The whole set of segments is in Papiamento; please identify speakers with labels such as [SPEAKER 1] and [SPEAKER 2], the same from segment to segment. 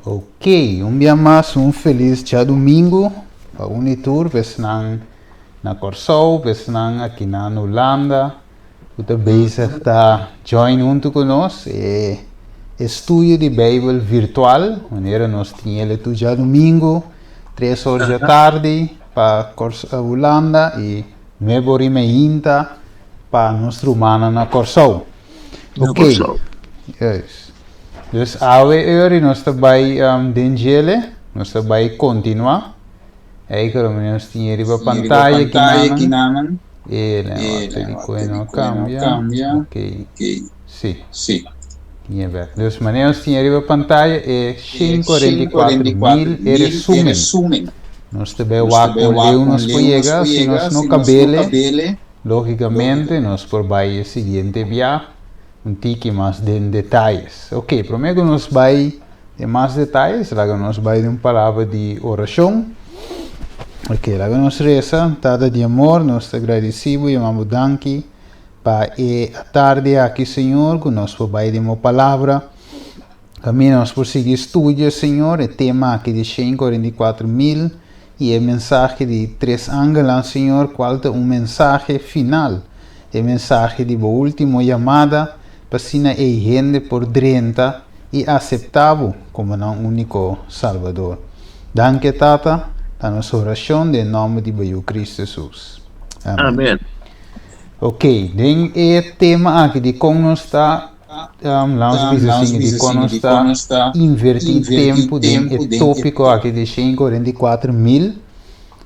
[SPEAKER 1] Ok, un bia mas un felis djadumingu pa un i tur, pa esnan na Kòrsou, pa esnan aki na Hulanda ku ta bezig ta join huntu ku nos e estudio di Beibel virtual, manera nos tin el tur djadumingu, 3 or djatardi pa Hulanda i 9 or i meinta pa nos rumannan na Kòrsou. Ok, yes. Dus awe ori nos ta bai den djele, nos ta bai kontinuá. Ei nos tin riba pantaya kinan. E lei no kambia. Ok. Si. Tin bèk. Dus manera nos tin riba pantaya e 144 mil e resumen. Nos ta bai wak kon leu nos por yega, si nos no kab'é, lógikamente nos por bai e siguiente bia un tiki mas den detaye. Ok, promé ku nos bai den mas detaye, laga nos bai den un palabra di orashon. Ok, laga nos resa. Tata di amor, nos ta gradisí i yama Bo danki pa e atardi aki, Señor, ku nos por bai den palabra. Kaminda nos por sigui studia, Señor, e tema aki di 144 mil i e mensahe di tres angel, Señor, kual ta un mensahe final, e mensahe di último yamada, pa asina e hende por drenta i aseptá Bo komo nan úniko Salbador. Danki, Tata, ta nos orashon den nòmber di Yu Kristu Hesus.
[SPEAKER 2] Amèn.
[SPEAKER 1] Amèn. Ok, den e tema aki di kon nos ta laga nos bisa di kon nos ta invertí tempu den e tópiko aki di 144 mil.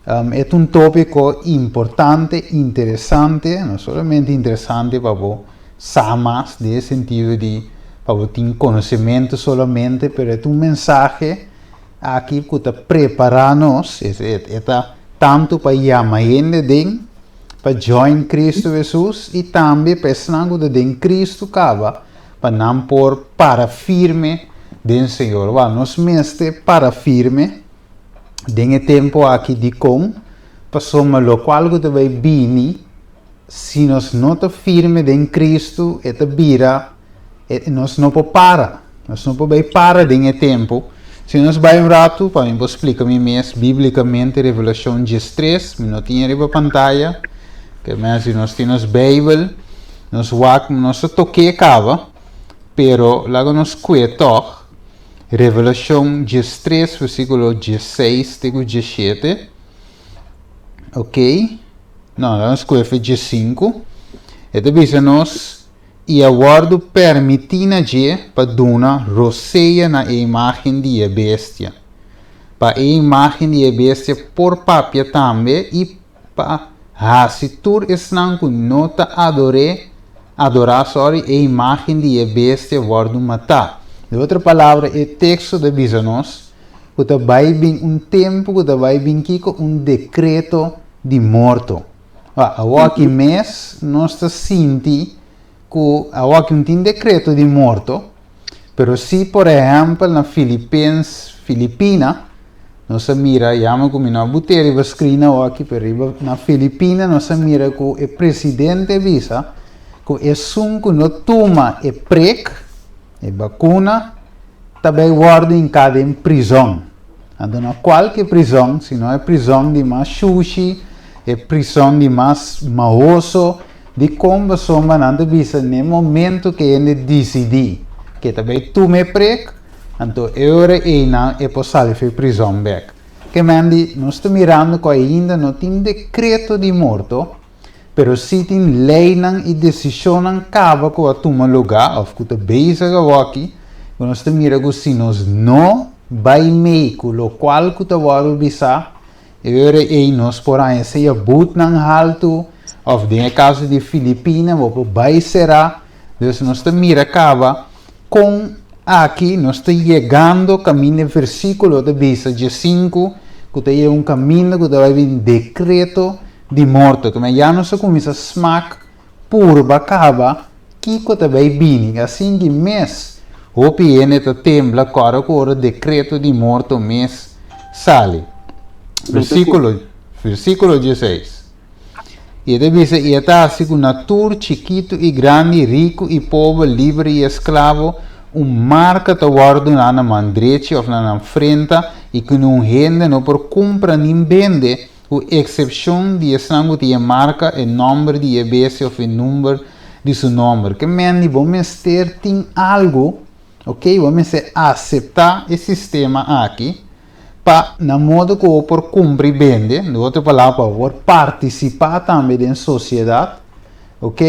[SPEAKER 1] E un tópiko importante, interesante, no solamente interesante pa bo sa mas, den sentido di pa bo tin konosementu solamente, pero e un mensahe aki ku ta prepará nos, e ta tantu pa yama hende den, pa join Kristu Hesus i tambe pa esnan ku ta den Kristu kaba, pa nan por para firme den Señor. Wa, nos mester para firme den e tempu aki di kon, pasobra lokual ku ta bai bini, si nos no ta firme den Kristu, e ta bira, nos no por para, nos no por bai para den e tempu. Si nos bai un ratu, pa mi por splika mi mes bíblikamente Revelashon 13, mi no tin riba pantaya, ke men si nos tin nos Beibel, nos wak, nos a tok'é kaba, pero laga nos kue tòg, Revelashon 13, versíkulo 16 te ku 17. Ok. No, laga nos kue fe 15. E ta bisa nos, i a wòrdu permití na dje pa duna rosea na e imágen di e bestia, pa e imágen di e bestia por papia tambe i pa hasi tur esnan ku no ta ador'é, adorá, sorry, e imágen di e bestia wòrdu matá. Den otro palabra, e teksto ta bisa nos ku ta bai bin un tempu ku ta bai bin kiko? Un dekreto di morto. Awor aki mes nos ta sinti ku awor aki no tin dekreto di morto, pero si por ehèmpel na Filipens, Filipina, nos a mira, yama ku mi no a but'é riba screen awor aki, pero riba na Filipina nos a mira ku e presidente a bisa ku esun ku no tuma e prek, e bakuna, ta bai wòrdu hinká den prizòn. Anto na kualke prizòn, si no e prizòn di mas shushi, e prizòn di mas mahoso, dikon pasobra nan ta bisa na e momento ku e hende disidí ku e ta bai tuma e prek, anto e ora einan e por sali for e prizòn bèk. Ke men di, nos ta mirando ku ainda no tin dekreto di morto, pero sí tin leinan i desishonnan kaba ku a tuma lugá òf ku ta bezig awoki, ku nos ta mira ku si nos no bai mei ku lokual ku ta wòrdu bisá, e ora ei nos por haña sea butnan haltu òf den e kaso di Filipina bo por bai será. Dus nos ta mira kaba kon aki nos ta yegando kaminda e versíkulo ta bisa 15 ku ta yega un kaminda ku ta bai bin dekreto di morto. Keme ya nos a kuminsá smak purba kaba kiko ta bai bini. Asin di mes hopi hende ta tembla kòrda ku ora dekreto di morto mes sali. Versíkulo, versíkulo 16. I e ta bisa, I e ta hasi ku na tur, chikitu i grandi, riku i pober, liber i esklabo, Un marka ta wòrdu duná na man drechi òf na nan frenta i ku niun hende no por kumpra nin bende, ku eksepshon di esnan ku tin e marka, e nòmber di e bestia òf e number di su nòmber. Ke men di bo mester tin algu, ok, bo mester aseptá e sistema aki pa na modo ku bo por kumpra i bende, den otro palabra pa bo por partisipá tambe den sosiedat. Ok?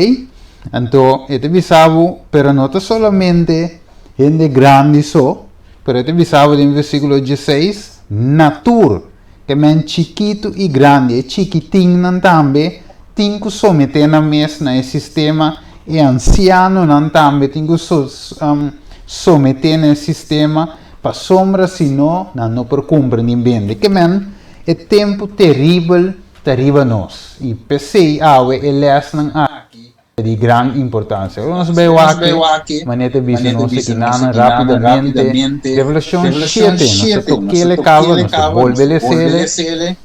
[SPEAKER 1] Anto e ta bisa bo, pero no ta solamente hende grandi so, pero e ta bisa bo den versíkulo dieseis, na tur, ke men chikitu i grandi, e chikitinnan tambe tin ku someté nan mes na e sistema, e ansianonan tambe tin ku someté na e sistema, pasobra si no, nan no por kumpra ni bende. Ke men e tempu teribel ta riba nos i p'esei awe e lèsnan aki ta di gran importansia. Ora nos bai wak manera ta bisa nos aki nan rápidamente, Revelashon shete, nos ta tok'el e kaba, nos ta bolbe les'el.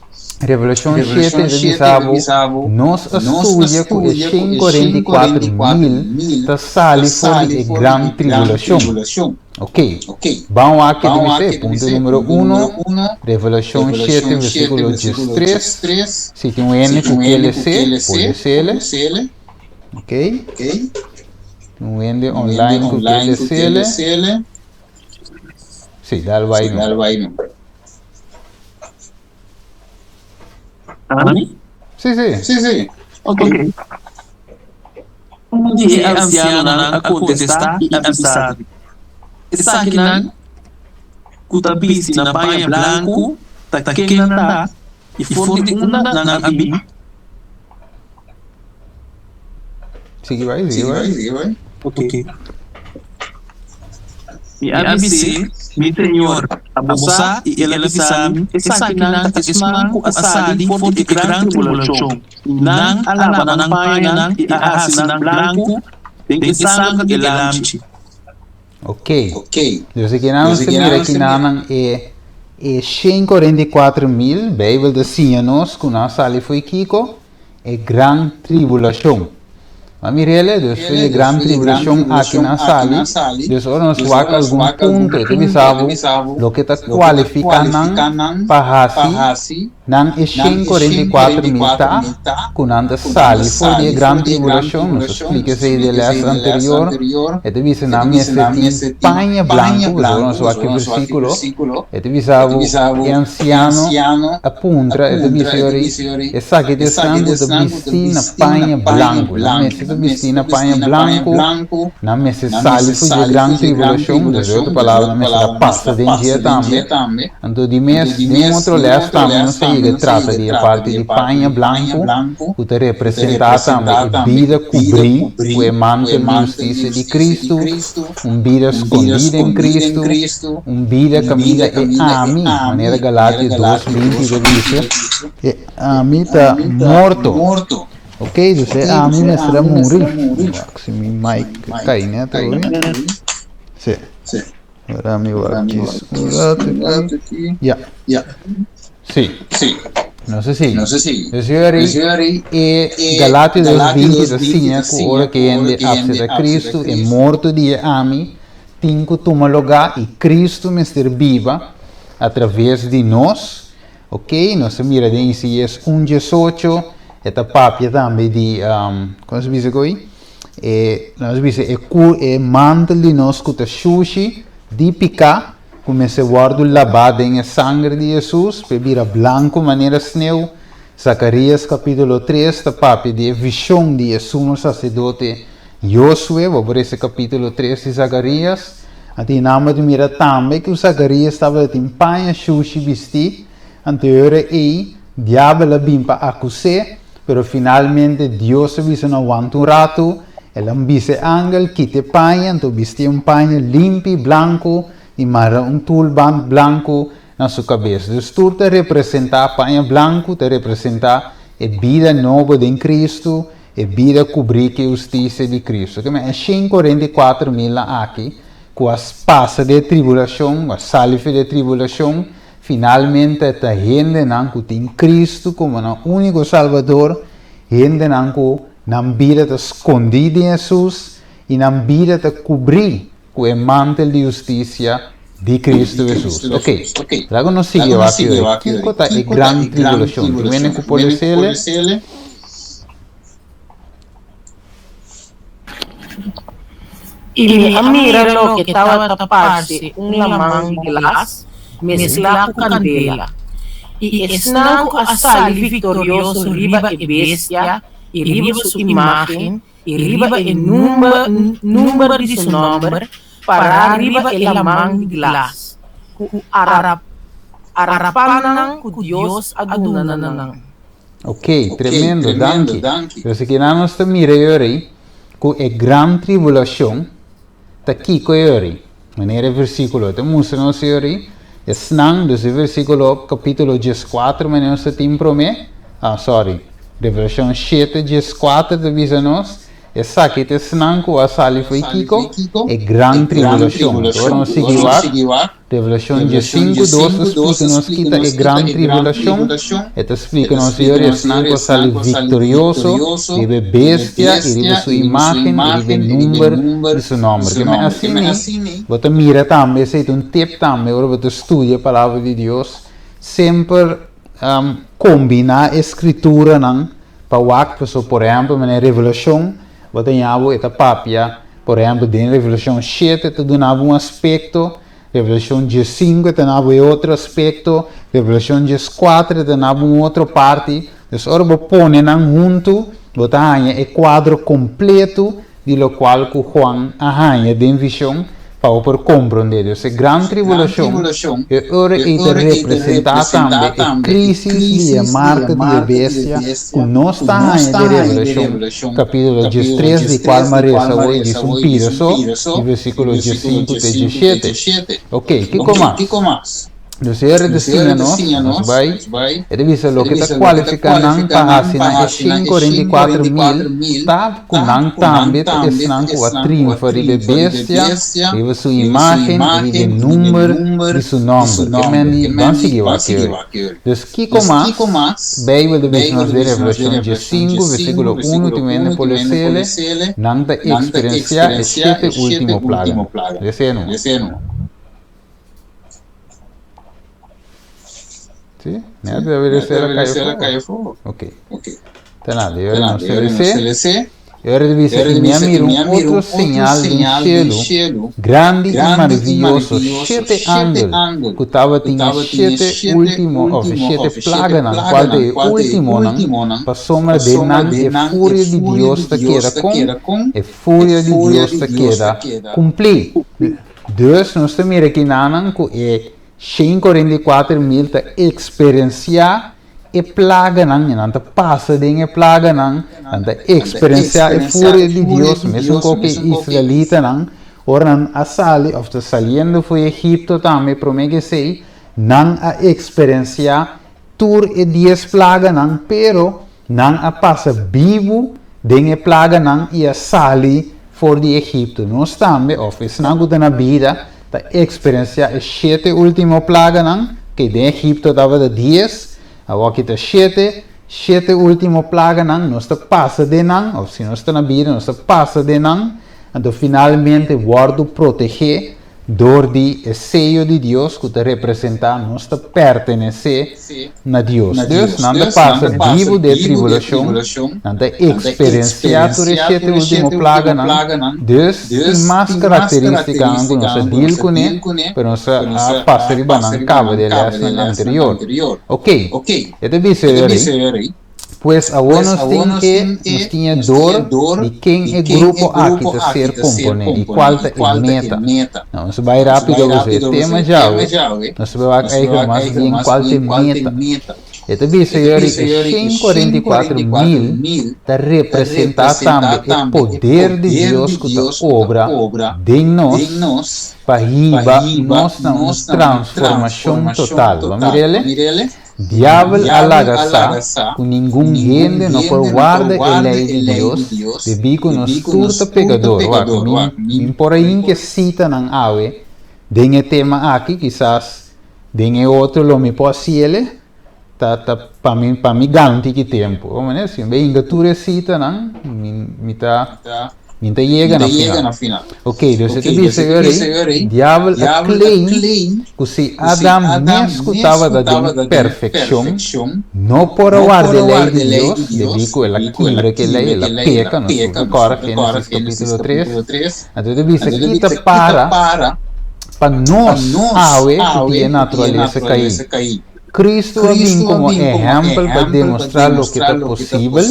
[SPEAKER 1] Revelashon shete ta bisa bo, Nos a studia ku e 144.000 ta sali for di e gran tribulashon. Ok, ban wak ke ta bisa e punto numero uno, Revelashon shete versíkulo 13. Si tin un hende ku ke les'é, por les'é. Ok, tin un hende online ku ke les'é. Si, dal bai no.
[SPEAKER 2] Ami?
[SPEAKER 1] Sí, sí.
[SPEAKER 2] Sí, sí. Ok. Un di e ansianonan a kontestá i a bisa mi, Esakinan ku ta bisti na paña blanku ta ken nan ta, i for di unda nan a bin?
[SPEAKER 1] Sigui bai, sigui bai.
[SPEAKER 2] Sigui bai. Ok. Mi a bis'é, Mi Señor, abo sa, i el a bisa mi, Esakinan ta esnan ku a sali for di e gran tribulashon, i nan a laba nan pañanan i a hasi nan blanku den e sanger di e Lamchi.
[SPEAKER 1] Ok. Dus aki nan nos ta mira aki nan e e 144.000, Bijbel ta siña nos ku nan a sali fo'i kiko? E gran tribulashon. Bo a mir'el? Dus fo'i e gran tribulashon aki nan sali. Dus ora nos wak algun punto e ta bisa bo loke ta kualifiká nan pa hasi Nan e 144.000 ta ku nan ta sali for di e gran tribulashon, nos a splika esei den lès anterior. E ta bisa nan mester tin paña blanku, pasobra nos wak e versíkulo, e ta bisa bo e ansiano a puntra, e ta bisa yori, Esaki ta esnan ku ta bistí na paña blanku, nan mester ta bistí na paña blanku, nan mester sali for di e gran tribulashon, desde otro palabra nan mester a pasa den dje tambe. Anto di mes, den un otro lès tambe nos a yega trata di e parti di paña blanku ku ta representá tambe e bida kubrí ku e mantel di hustisia di Kristu, un bida skondí den Kristu, un bida kaminda e ami, manera Galatio 2:20 ta bisa, e ami ta morto. Ok, dus e ami mester a muri. Wak si mi mic kai nèt awe. Sí. Ora mi wak djis un rato aki. Ya. Sí. No sé si. Dus yori e Galatio 2:20 ta siña ku ora ku hende apsepta Kristu, e morto di e ami tin ku tuma lugá i Kristu mester biba atraves di nos. Ok, nos ta mira den Isaías 1:18, e ta papia tambe di, kon se bisa ko'i? E, nos bisa e ku e mantel di nos ku ta shushi di piká, ku mester wòrdu labá den e sanger di Hesus pa e bira blanku manera sneu. Zakarías kapítulo 3 ta papia di e vishon di e sumo saserdote Yosue, bo por lesa kapítulo 3 di Zakarías. Anto i nan bo ta mira tambe ku Zakarías tabata tin paña shushi bistí, anto e ora ei diabel a bin pa akus'é. Pero finalmente Dios a bisa no wanta un ratu, el a bisa e angel kita e paña, anto bisti un paña limpi, blanku, i mara un tulband blanku na su kabes. Dus tur ta representá, paña blanku ta representá e bida nobo den Kristu, e bida kubrí ku e hustisia di Kristu. Ke men e 144.000 nan aki ku a pasa den e tribulashon, ku a sali for di e tribulashon, Finalmente ta hendenan ku tin Kristu komo nan úniko Salbador, hendenan ku nan bida ta skondí den Hesus i nan bida ta kubrí. ku e mantel di hustisia di Kristu Hesus. Ok, laga nos sigui wak yori. Kiko ta e gran tribulashon? Tin wende ku por lesele?
[SPEAKER 3] I mi a mira loke tabata parse un laman di glas mesklá ku kandela, i esnan ku a sali viktorioso riba e bestia i riba su imágen i riba e number di su nòmber, pará riba e laman di glas, ku arapanan ku Dios a duna na nan.
[SPEAKER 1] Ok, tremendo, danki. Pero si kinan nos ta mira yori ku e gran tribulashon ta kiko yori? Manera e versíkulo ta mustra nos yori, esnan, dus e versíkulo kapítulo dieskuater manera nos ta tin promé, ah sorry, Revelashon shete dieskuater ta bisa nos, Esaki ta esnan ku a sali fo'i kiko? E gran tribulashon. Ora nos sigui wak, Revelashon diesinku dos ta splika nos ki ta e gran tribulashon. E ta splika nos yori esnan ku a sali viktorioso riba e bestia i riba su imágen i riba e number di su nòmber. Ke men asina, bo ta mira tambe, esei ta un tip tambe ora bo ta studia e Palabra di Dios, semper kombiná e skrituranan pa wak, pasobra por ehèmpel manera Revelashon bo ta ña bo e ta papia, por ehèmpel den Revelashon shete ta duna bo un aspekto, Revelashon diesinku e ta duna bo e otro aspekto, Revelashon dieskuater e ta duna bo un otro parti. Dus ora bo pone nan huntu bo ta haña e kuadro kompleto di lokual ku Juan a haña den vishon pa bo por komprondé. Dus e gran tribulashon e ora ei ta representá tambe e krísis di e marka di e bestia ku nos ta haña den Revelashon kapítulo diestres di kual mi a resa awor i djis un pida so di versíkulo diesinku te diesshete. Oke, kiko mas? Dus e ta siña nos, nos bai, e ta bisa loke ta kualifiká nan pa hasi nan e 144,000 ta ku nan tambe ta esnan ku a triunfa riba e bestia, riba su imágen i riba e number di su nòmber. Ke men di ban sigui wak ei. Dus kiko mas Beibel ta bisa nos den Revelashon diesinku versíkulo unu tin wende por lesele, nan ta eksperensiá e shete último plaganan. Les'é no. Sí, mira, debe ser la calle fuego. Ok. Está nada, yo no se le Yo dice, y mi miro un otro señal del cielo, grande y maravilloso, siete ángel, que estaba tinha siete último, of siete plaga nan, cual de último nan, pasobra de nan e furia di Dios ta queda con, e furia di Dios ta queda cumplí. Dus nos ta mira kinanan ku e 144,000 ta eksperensiá e plaganan, i nan ta pasa den e plaganan, nan ta eksperensiá e furia di Dios, mesun ku e israelitanan, ora nan a sali òf ta saliendo for di Egipto tambe promé ku esei, nan a eksperensiá tur e dies plaganan, pero Nan a pasa bibu den e plaganan i a sali for di Egipto. Nos tambe, òf esnan ku ta na bida, ta eksperensiá e shete último plaganan, ke den Egipto tabata dies, awor aki ta shete, shete último plaganan, nos ta pasa den nan, òf si nos ta na bida, nos ta pasa den nan, anto finalmente wòrdu protegé Dor di e seyo di Dios ku ta representá nos ta pertenesé na Dios. Dus, nan ta pasa bibu den e tribulashon, nan ta eksperensiá tur e shete último plaganan. Dus, tin mas karakterístikanan ku nos a deal kuné, pero nos a pasa riba nan kaba den e lèsnan anterior. Oké, e ta bisa ei. Pues awor nos tin ke nos tin e dor di ken e grupo aki ta ser komponé i kual ta e meta. Nou, nos bai rápido pasobra e tema djawe, nos ta bai wak eigenlijk mas bien kual ta e meta. E ta bisa yori e 144,000 ta representá tambe e poder di Dios ku ta obra den nos pa hiba nos na un transformashon total. Bo a mir'el? Diabel a laga sa ku ningun hende no por warda e lei di Dios debí ku nos tur ta pekador. Wak, mi por a hinka e sitanan awe den e tema aki, kisas den e otro lo mi por hasiel, ta ta pa mi pa mi gana un tiki tempu. Bo manera si mi bai hinka tur e sitanan, mi mi ta. Mi ta yega na final. Ok, dus e ta bisa ei, diabel a claim ku si Adam mes ku tabata den perfekshon no por a warda e lei di Dios, debí ku el a kibra ki e lei, el a peka, nos tur ta kòrda Génesis kapítulo tres, anto e ta bisa ki ta para pa nos awe ku tin e naturalesa kaí. Kristu a bin komo ehèmpel pa demostrá loke ta posibel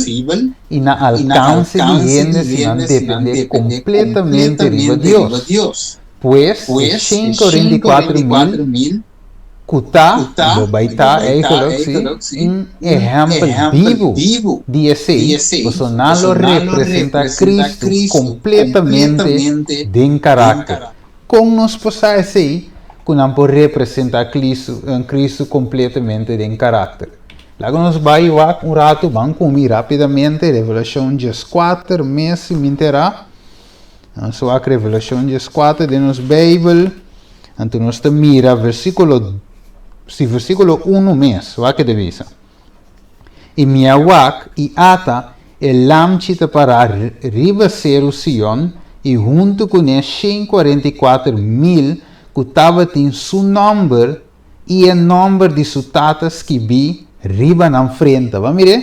[SPEAKER 1] i na alkanse di hende si nan dependé kompletamente riba Dios. Pues, e 144 mil ku ta, i lo bai ta eigenlijk, sí, un ehèmpel bibu di esei, pasobra nan lo representá Kristu kompletamente den karakter. Kon nos por sa esei ku nan por representá Kristu kompletamente den karakter? Laga nos bai wak un ratu, ban ku mi rápidamente, Revelashon 14, mes si mi enterá. Nos wak Revelashon 14 den nos Beibel. Anto nos ta mira versíkulo, si versíkulo 1 mes, wak e ta bisa. I mi a wak, i ata, e Lamchi ta pará riba Seru Sion, i huntu kuné 144 mil ku tabatin su nòmber i e nòmber di su tata skibí riba nan frente. Ban mira?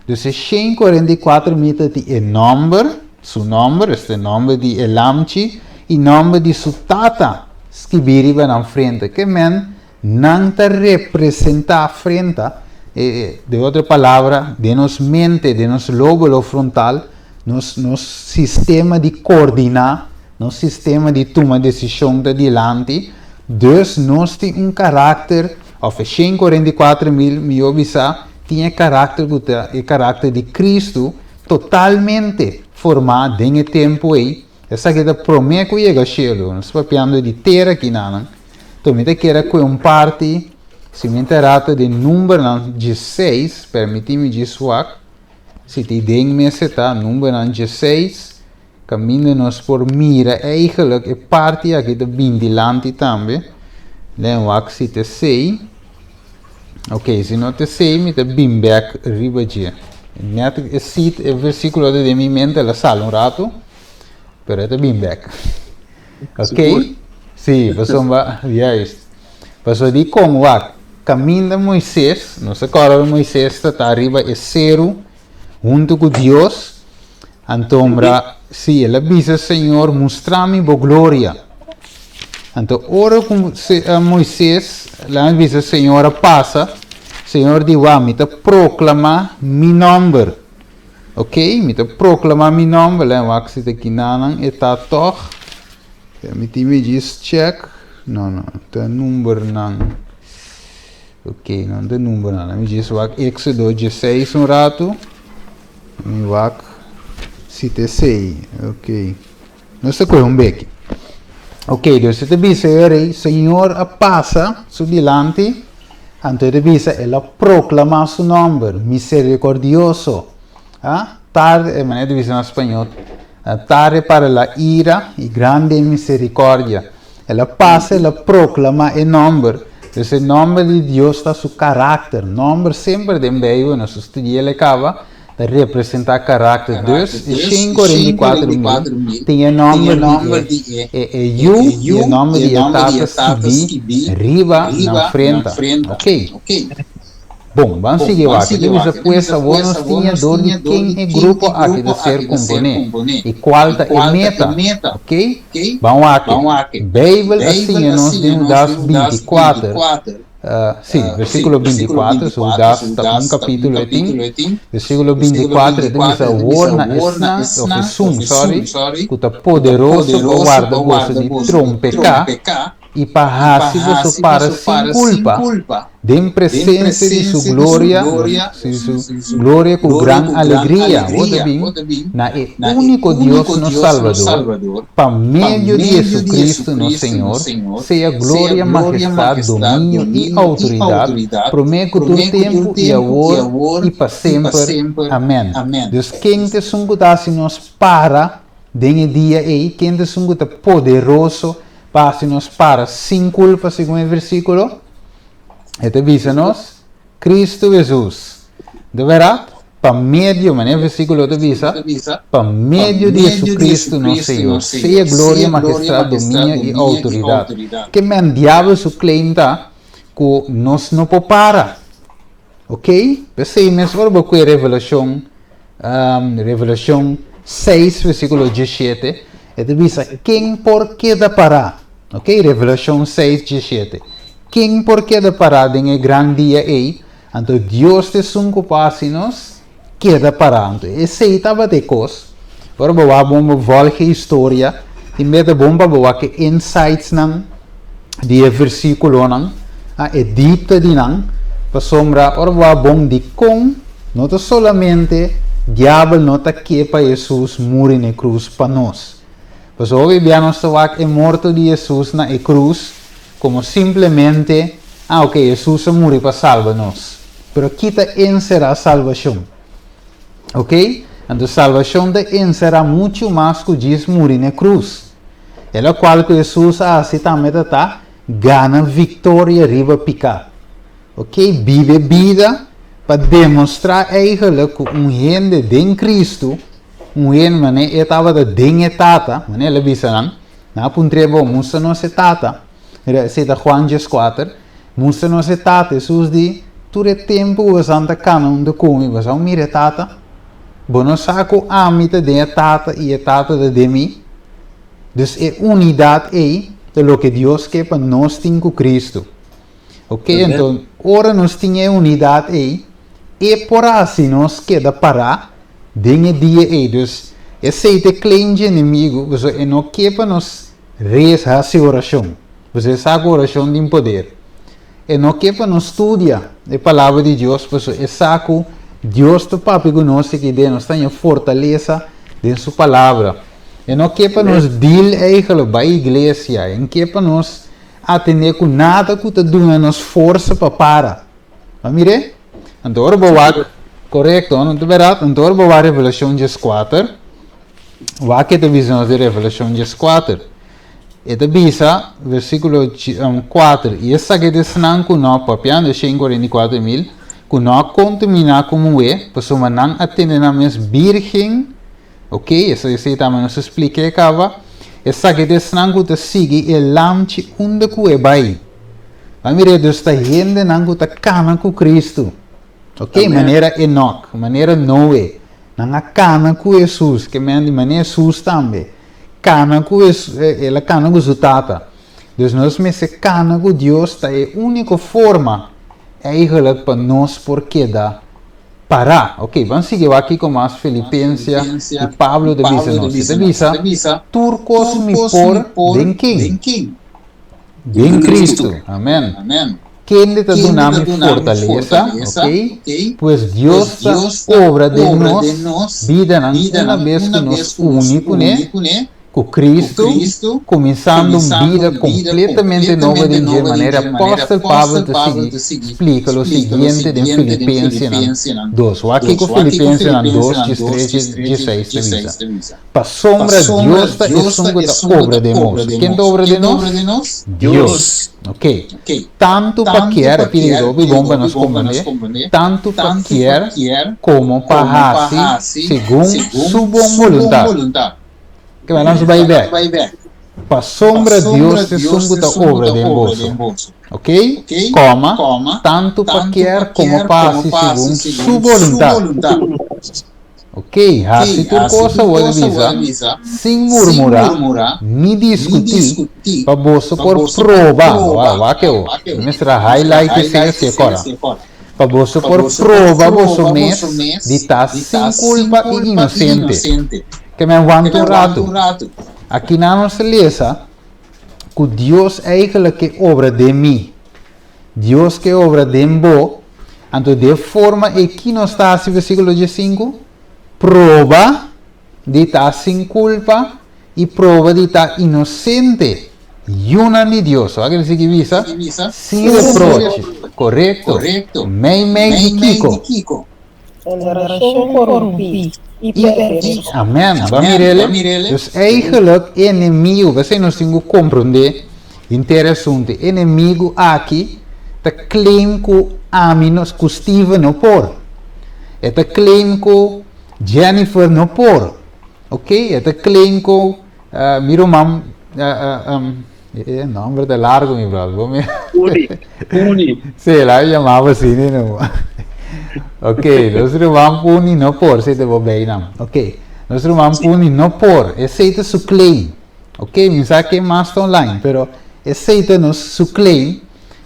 [SPEAKER 1] Dus e 144 mil tin e nòmber, su nòmber, este nòmber di e Lamchi, i nòmber di su tata skibí riba nan frente. Ke men nan ta representá frente, di otro palabra, den nos mente, den nos lóbulo frontal, nos sistema di koordiná, nos sistema di tuma desishon ta dilanti, dus nos tin un karakter, òf 144 mil, mihó bisá, tin e karakter ku ta e karakter di Kristu totalmente formá den e tempu ei. Esaki ta promé ku yega shelu. Nos papiando di tera aki nan. Anto mi ta kere ku un parti, si mi ta rata di numbernan 16, permití mi djis wak, si tin den mes ta numbernan 16, kaminda nos por mira eigenlijk e parti aki ta bin dilanti tambe. Len wak si ta 6. Ok, si no ta 6, mi ta bin bèk riba dje. Net e sit, e versíkulo ta den mi mente, el a sali un ratu, pero e ta bin bèk. Ok? Sí, pasobra, juist. Pasobra di kon wak, kaminda Moisés, nos ta kòrda Moisés ta ta riba e seru huntu ku Dios, antombra, sí, el a bisa Señor, mustra mi bo gloria. Anto ora ku Moisés la bisa Señor a pasa, Señor di wak, mi ta proklamá mi nòmber. Ok, mi ta proklamá mi nòmber, lei wak si ta kinanan e ta tòg. Permití mi djis check. No, no, ta numbernan. Ok, no ta numbernan. Mi djis wak Éxodo 16 un ratu. Mi wak si ta esei. Ok. Nos ta kohe un beki. Ok, dus e ta bisa e rei, Señor a pasa su dilanti, anto e ta bisa, el a proklamá su nòmber, miserikordioso. Ah, tarde, e manera ta bisa na spañó, tarde para la ira i grande en misericordia. El a pasa, el a proklamá e nòmber. Dus e nòmber di Dios ta su karakter. Nòmber semper den Beibel, nos a studia el e kaba, ta representá karakter. Dus e 144 mil tin e nòmber di e Yu i e nòmber di e Tata skibí riba nan frente. Ok. Bon, ban sigui wak. E ta bisa, pues awor nos tin dor di ken e grupo aki ta ser komponé i kual ta e meta. Ok? Ban wak. Beibel a siña nos den Hudas 24, sí, versíkulo 24, so Hudas ta un kapítulo e tin, versíkulo 24 e ta bisa awor na esnan, òf esun, sorry, ku ta poderoso pa warda boso di trompeká i pa hasi boso para sin kulpa den presensia di su gloria, sí, su gloria ku gran alegria. Bo ta bin na e úniko Dios nos Salbador, pa medio di Jesucristo nos Señor, sea gloria, mahestat, dominio i outoridat, promé ku tur tempu i awor i pa semper. Amèn. Dus ken ta esun ku ta hasi nos para den e dia ei? Ken ta esun ku ta poderoso pa hasi nos para sin kulpa, segun e versíkulo? E ta bisa nos, Cristo Jesus. De bèrdat? Pa medio, manera e versíkulo ta bisa, pa medio di Jesucristo nos Señor, sea gloria, majestad, dominio i outoridat. Ke men diabel su claim ta ku nos no por para. Ok? P'esei mes ora bo kue Revelashon, Revelashon 6 versíkulo 17, e ta bisa, Ken por keda pará? Ok, Revelashon 6, 17. Ken por keda pará den e gran dia ei? Anto Dios ta esun ku por hasi nos keda pará. Anto esei tabata e kos. Ora bo wak bon bo vòlg e historia, tin bes ta bon pa bo wak e insightsnan di e versíkulonan, e dipte di nan, pasobra ora bo wak bon dikon no ta solamente diabel no ta ke pa Hesus muri na e krus pa nos. Pasobra hopi bia nos ta wak e morto di Hesus na e krus Komo simplemente, ah ok, Hesus a muri pa salba nos. Pero ki ta enserá salbashon? Ok? Anto salbashon ta enserá muchu mas ku djis muri na e krus. E lokual ku Hesus a hasi tambe ta ta gana viktoria riba piká. Ok, biba e bida pa demostrá eigenlijk ku un hende den Kristu, un hende manera e tabata den e Tata, manera el a bisa nan, Nan a puntr'é, Bo, mustra nos e Tata. Mira, esei ta Juan 14. Mustra nos e Tata. Hesus di, Tur e tempu ku boso ta kana huntu ku mi, boso a mira e Tata? Bo no sa ku ami ta den e Tata i e Tata ta den mi? Dus e unidat ei ta loke Dios ke pa nos tin ku Kristu. Oke, anto ora nos tin e unidat ei, e por hasi nos keda pará den e dia ei. Dus, esei ta e claim dje enemigu, pasobra e no ke pa nos resa, hasi orashon. Pasobra e sa ku orashon tin poder. E no ke pa nos studia e Palabra di Dios, pasobra e sa ku Dios ta papia ku nos aki den, nos ta haña fortalesa den su Palabra. E no ke pa nos deal eigenlijk bai iglesia, e no ke pa nos atendé ku nada ku ta duna nos forsa pa para. Bo a mir'é? Anto ora bo wak, korekto, no ta bèrdat? Anto ora bo wak Revelashon 14, wak ke ta bisa nos den Revelashon 14. E ta bisa, versíkulo 4, I esaki ta esnan ku no, papiando e 144.000, ku no a kontaminá ku muhé, pasobra nan a tene nan mes bírgen, Ok, esei tambe nos a splik'é kaba. Esaki ta esnan ku ta sigui e Lamchi unda ku e bai. Bo a mira, dus ta hendenan ku ta kana ku Kristu. Ok, manera Enok, manera Noe, nan a kana ku Hesus, ke men di manera Hesus tambe kana ku el a kana ku su Tata. Dus nos mester kana ku Dios, ta e úniko forma eigenlijk pa nos por keda Pará. Ok, ban sigui wak kiko mas Filipensia i Pablo ta bisa nos. E ta bisa, Tur kos mi por den ken? Den Kristu. Amen. Kende ta duna mi fortalesa, ok? Pues Dios ta obra den nos bidanan una bes ku nos uni kuné. Ku Kristu, kuminsando un bida kompletamente nobo den dje manera apòstel Pablo ta sigui splika lo siguiente den Filipensenan 2. Wak kiko Filipensenan 2, 13, 16 ta bisa, Pasobra Dios ta esun ku ta obra den boso. Ken ta obra den nos? Dios. Ok. Tantu pa kier, e pidi hopi bon pa nos komprendé, tantu pa kier komo pa hasi segun su bon boluntat. Ke bai nos bai bek. Pasobra Dios ta esun ku ta obra den boso. Ok? Koma, tantu pa kier komo pa hasi segun su boluntat. Ok, hasi tur kos awor ta bisa, sin murmurá ni diskutí, pa boso por proba, wak, wak e o, mi mester a highlight esei asi e kòrda, pa boso por proba boso mes di ta sin kulpa i inosente. Ke men wanta un ratu. Aki nan nos ta lesa ku Dios eigenlijk ke obra den mi. Dios ke obra den bo. Anto di e forma ei ki nos ta hasi versíkulo 15? Proba di ta sin kulpa i proba di ta inosente, yunan di Dios. Wak el sigui bisa? Sin reproche. Korekto. Mei mei di kiko?
[SPEAKER 3] Generashon korumpí i perverso.
[SPEAKER 1] Amen. Bo a mir'el? Dus eigenlijk e enemigu, p'esei nos tin ku komprondé henter e asuntu, e enemigu aki ta claim ku ami no, ku Steven no por. E ta claim ku Jennifer no por. Ok, e ta claim ku mi ruman e nomber ta largo mi brother. Bo mi
[SPEAKER 2] Puni, Puni.
[SPEAKER 1] Sí, la llamaba así ni no. Ok, nos ruman Puni no por, si te bo bij nam. Ok, nos ruman Puni no por. Esei ta su claim. Ok, mi sa ke mas ta online, pero esei ta nos su claim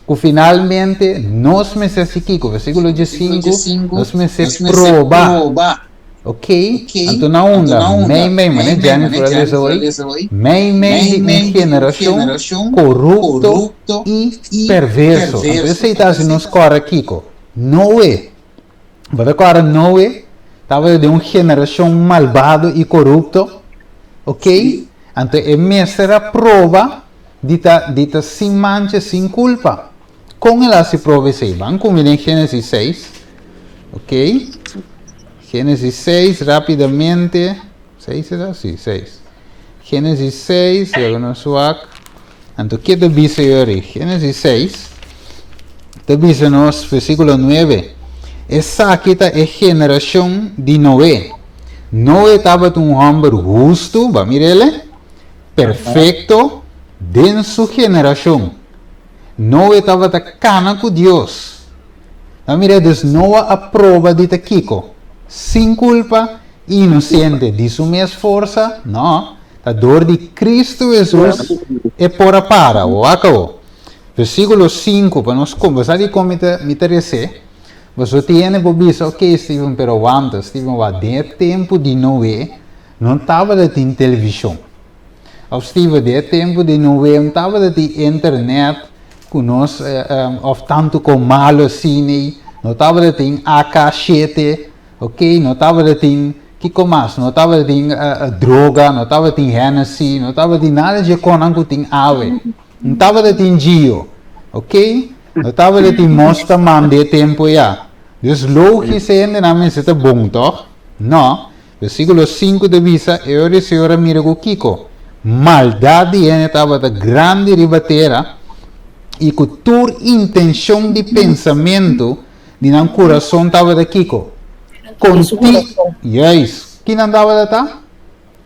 [SPEAKER 1] ku finalmente nos mester hasi kiko? Versíkulo diesinku, nos mester proba. Ok, anto na unda? Mei mei, mane Jennifer a lesa hoy, mei mei di un generashon korupto i perverso. Anto esei ta hasi nos kòrda kiko? Noe. Bo ta kòrda Noe tabata den un generashon malbado i korupto? Ok, anto e mester a proba di ta di ta sin mancha, sin kulpa. Kon el a hasi proba esei? Ban kuminsá den Génesis seis. Ok, Génesis seis rápidamente. Seis e ta? Sí, seis. Génesis seis, laga nos wak. Anto ke ta bisa yori? Génesis seis ta bisa nos versíkulo nuebe, Esaki ta e generashon di Noe. Noe tabata un hòmber hustu, bo a mira el? Perfekto den su generashon. Noe tabata kana ku Dios. Bo a mira? Dus Noa a proba di ta kiko? Sin kulpa i inosente di su mes forsa? No. Ta dor di Cristo Hesus e por a para. Wak awo. Versículo sinku, pa nos kombersa di kon mi ta mi ta resé. Boso tiene por bisa, ok Steven, pero wanta, Steven, wak, den e tempu di Noé no tabata tin televishon. Òf Steven, den e tempu di Noé no tabata tin internet ku nos òf tantu kon malu asina, no tabata tin AK shete. Ok, no tabatin kiko mas, no tabatin droga, no tabatin Hennessy, no tabatin nada dje konan ku tin awe. No tabatin Gio, ok? No tabatin Mosta Man di e tempu ya. Dus logis e hendenan mester ta bon, tòg? No. Versíkulo sinku ta bisa, E ora e Señor a mira ku kiko? Maldat di hende tabata grandi riba tera, i ku tur intenshon di pensamentu Di nan kurason tabata kiko? Konti, juist, ki nan tabata ta?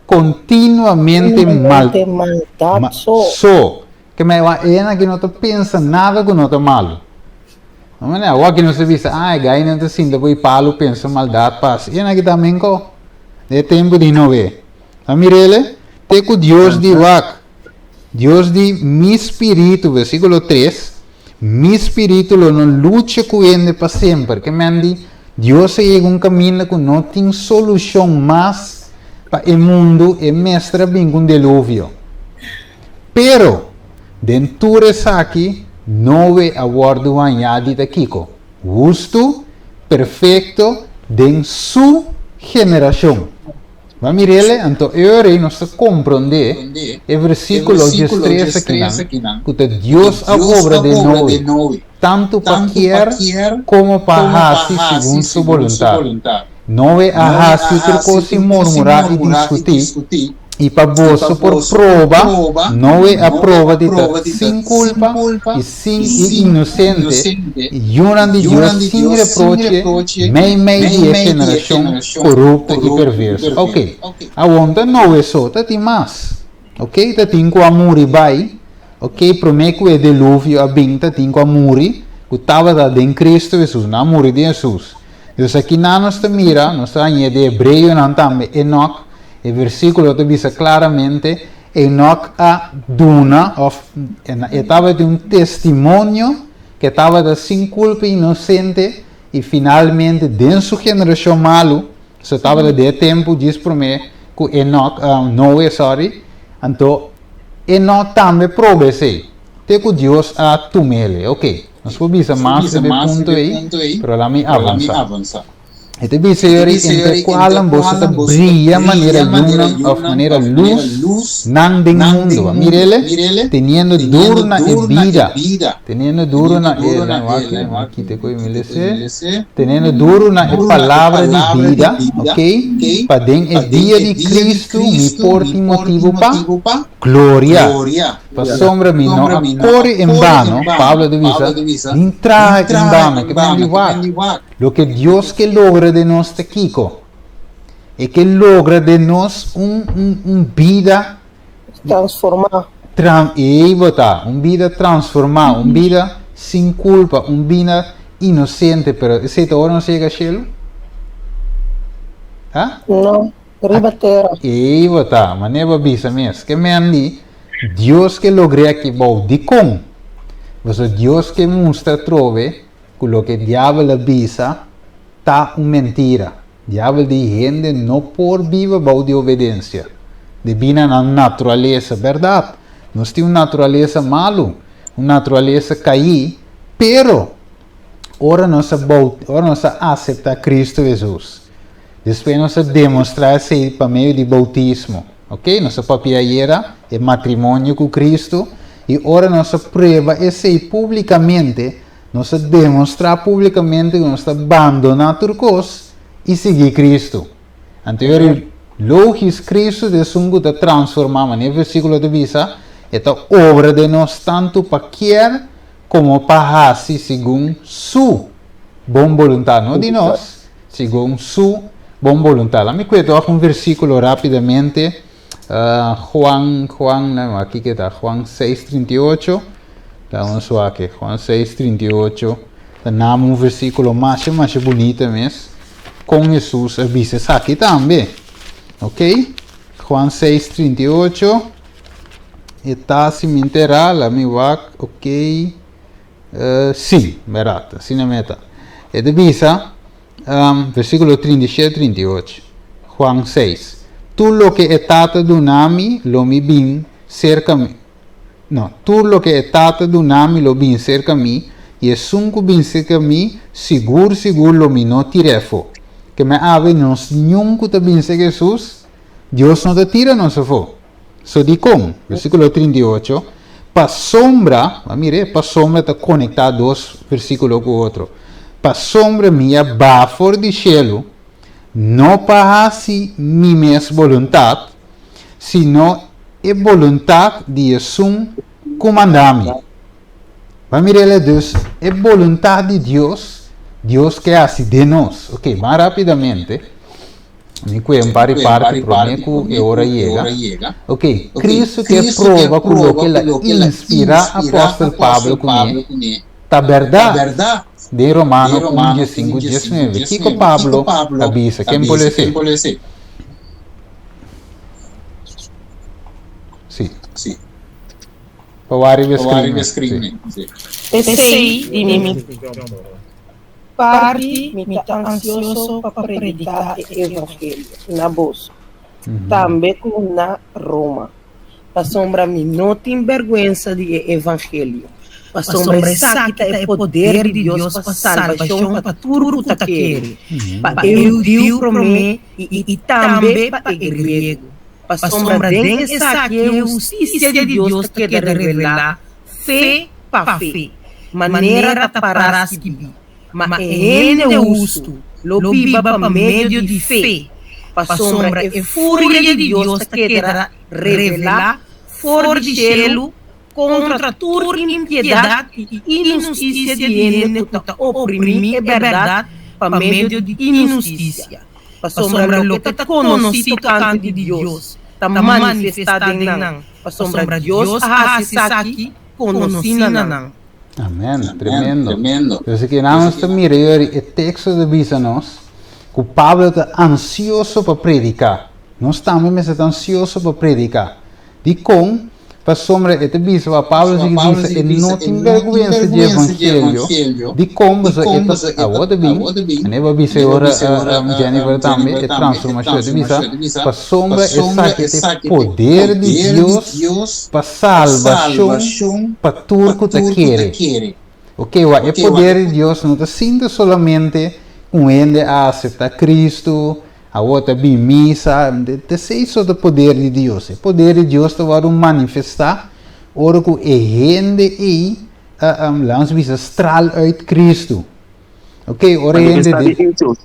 [SPEAKER 1] Kontinuamente mal,
[SPEAKER 3] maldat so.
[SPEAKER 1] So. Ke mei wak ena ki no ta pensa nada ku no ta malu. No mane, awor ki nos ta bisa, ah, e gainan ta sinta ku e palu pensa maldat pas. Ena ki ta men ko. Den e tempu di Noe. Ta mirele? Te ku Dios di wak, Dios di mi spiritu, versikulo tres, Mi spiritu lo no lucha ku hende pa semper. Ke men di, Dios a yega un kaminda ku no tin solushon mas pa e mundu, e mester a bin ku un deluvio. Pero, den tur esaki, Noe a wòrdu hañá di ta kiko? Hustu, perfekto, den su generashon. Bo a mir'el? Anto e ora ei nos ta komprondé e versíkulo diestres akinan, ku ta Dios a obra den Noe, tantu pa kier komo pa hasi segun su boluntat. Noe a hasi tur kos sin murmurá i diskutí, i pa boso por proba, Noe a proba di ta sin kulpa i sin i inosente, yunan di Dios sin reproche meimei di e generashon korupto i perverso. Ok, awor ta Noe so, ta tin mas. Ok, ta tin ku a muri bai, ok, promé ku e deluvio a bin ta tin ku a muri ku tabata den Kristu Hesus, nan a muri den Hesus. Dus akinan nos ta mira, nos ta hañ'é den Hebreonan tambe, Enok, e versíkulo ta bisa klaramente, Enok a duna, òf e tabatin un testimonio ku e tabata sin kulpa i inosente, i finalmente den su generashon malu, so tabata den e tempu djis promé ku Enok, Noe, sòri, anto Enok tambe proba esei, te ku Dios a tum'el. Oke, nos por bisa mas riba e punto ei, pero laat mi avansá. E ta bisa yori, Entre kualnan boso ta bria manera yunan òf manera lus nan den mundu. A mira ele? Teniendo duru na e bida. Teniendo duru na e, wak, mi kita ku e mi lese. Teniendo duru na e palabra di bida, ok, pa den e dia di Kristu mi por tin motibu pa. Gloria! Pasobra mi no a kore en bano, Pablo ta bisa, nin traha en bano. Ke men di wak? Loke Dios ke logra den nos ta kiko? E ke logra den nos un, un, un bida
[SPEAKER 3] Transformá.
[SPEAKER 1] Tran, ei bo ta, un bida transformá, un bida sin kulpa, un bida inosente, pero esei ta ora nos yega shelu? Ha?
[SPEAKER 3] No, riba tera.
[SPEAKER 1] Ei bo ta, manera bo a bisa mes, ke men di, Dios ke logr'é aki bou, dikon? Pasobra Dios ke mustra atrobe ku loke diabel a bisa ta un mentira. Diabel di hende no por biba bou di obedensia, debí na nan naturalesa. Bèrdat, nos tin un naturalesa malu, un naturalesa kaí, pero ora nos a ora nos a aseptá Kristu Hesus, despues nos a demostrá esei pa medio di boutismo. Oke, nos a papia ayera e matrimonio ku Kristu, i ora nos a prueba esei públikamente, Nos ta demostrá públikamente ku nos ta bandoná tur kos i sigui Kristu. Anto e ora lógis Kristu ta esun ku ta transformá, manera e versíkulo ta bisa, e ta obra den nos tantu pa kier komo pa hasi segun Su bon boluntat, no di nos, segun Su bon boluntat. Lami kue tòg un versíkulo rápidamente, Juan, Juan, no, aki ke ta, Juan 6:38. Dame un suake, Juan 6:38. Ta nama un versíkulo masha, masha bunita mes. Kon Hesus a bisa esaki tambe. Ok? Juan 6:38. E ta si mi entera, la mi wak, ok. Sí, bèrdat, asina mi ta. E ta bisa, versíkulo 37, 38, Juan 6, Tur loke e Tata duna mi lo mi bin serka mi, no, tur loke e Tata duna mi lo bin serka mi, i esun ku bin serka mi, sigur sigur lo mi no tir'é afó. Ke men awe nos niun ku ta bin serka Hesus, Dios no ta tira nos afó. So dikon? Versíkulo 38, Pasobra, a mira, pasobra ta konektá dos versíkulo ku otro. Pasobra mi a baha for di shelu, no pa hasi mi mes boluntat, sino e boluntat di esun ku manda mi. Ba mira el dus, e boluntat di Dios, Dios ke hasi den nos. Ok, ban rápidamente. Mi kue un par di parti promé ku e ora yega. Ok, Kristu ke proba ku loke el a inspirá apòstel Pablo kuné ta bèrdat. Den Romano un diesinku diesnuebe, kiko Pablo a bisa? Ken por les'é? Sí. Pa wak riba e screen. Sí.
[SPEAKER 3] P'esei di mi. Parti mi ta ansioso pa prediká e evangelio na boso, tambe ku na Roma, pasobra mi no tin bèrgwensa di e evangelio, pasobra esaki ta e poder di Dios pa salbashon pa tur ku ta kere, pa e hudiu promé i tambe pa e griego, pasobra den esaki e hustisia di Dios ta keda revelá fe pa fe, manera ta pará skibí, Ma e hende hustu lo biba pa medio di fe, pasobra e furia di Dios ta keda revelá for di shelu kontra tur impiedat i inhustisia di hende ku ta oprimí e bèrdat pa medio di inhustisia, pasobra loke ta konosí tokante di Dios ta manifestá den nan, pasobra Dios a hasi esaki konosí na nan.
[SPEAKER 1] Amen, tremendo. Entonces ki nan nos ta mira yori e teksto ta bisa nos ku Pablo ta ansioso pa prediká. Nos tambe mester ta ansioso pa prediká. Dikon? Pasobra e ta bisa pa Pablo sigui bisa e no tin bèrgwensa di evangelio. Dikon? Pasobra e ta awor ta bin, anei bo a bisa e ora Jennifer tambe, e transformashon. E ta bisa pasobra esaki ta e poder di Dios pa salbashon pa tur ku ta kere. Oke, wak e poder di Dios no ta sinta solamente un hende a aseptá Kristu, Awor ta bin misa, t'esei so ta poder di Dios. E poder di Dios ta wòrdu manifestá ora ku e hende ei, laga nos bisa, straal uit Kristu. Oké, ora e hende
[SPEAKER 2] Manifestá den hechos.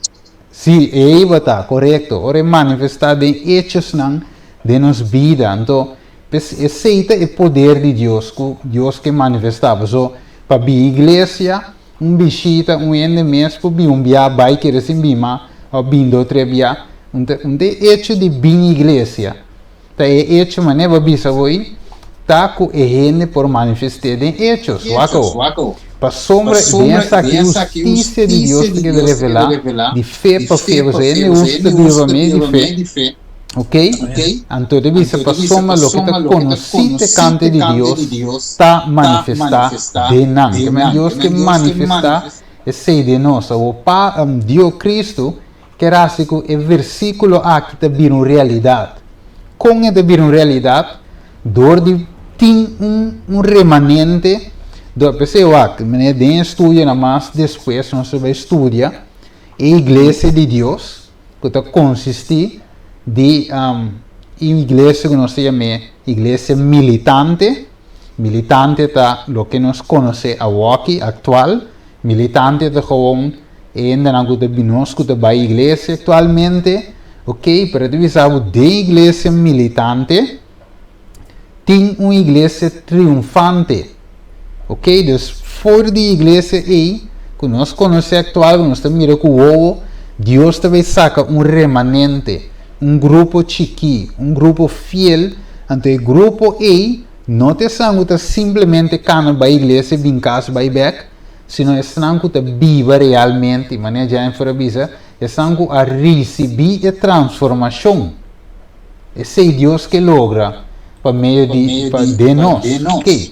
[SPEAKER 1] Sí, ei bo ta, korekto. Ora e manifestá den hechosnan den nos bida. Anto, Pues esei ta e poder di Dios ku Dios ke manifestá. Paso pa bin iglesia, un bishita, un hende mes por bin un bia bai kere sin bin mas òf bin dos tres bia. Un ta un ta e echo di bin iglesia ta e echo manera bo a bisa bo ei ta ku e hende por manifest'é den echos. Wak awor. Pasobra den esaki hustisia di Dios ta keda revelá di fe pa fe. Pasobra hende hustu ta biba pa medio di fe. Ok? Anto ta bisa pasobra loke ta konosí tokante di Dios ta manifestá den nan. Ke men Dios ke manifestá esei den nos. Awor pa Dio Kristu ker hasi ku e versíkulo aki ta bira un realidat. Kon e ta bira un realidat? Dor di tin un remanente. Dor, p'esei wak, manera den e estudionan mas despues nos ta bai studia e iglesia di Dios. ku ta konsistí di un iglesia ku nos ta yam'é iglesia militante. Militante ta loke nos konosé awoki, aktual. Militante ta gewoon e hendenan ku ta bin nos ku ta bai iglesia aktualmente. Oke, pero ta bisa bo den iglesia militante tin un iglesia triunfante. Ok, dus for di iglesia ei ku nos konosé aktual, ku nos ta mira ku wowo, Dios ta bai saka un remanente, un grupo chikí, un grupo fiel. Anto e grupo ei no ta esnan ku ta simplemente kana bai iglesia, bin kas, bai bèk, sino esnan ku ta biba realmente, manera Jennifer a bisa, esnan ku a risibí e transformashon. Esei Dios ke logra pa medio di pa den nos. Ke?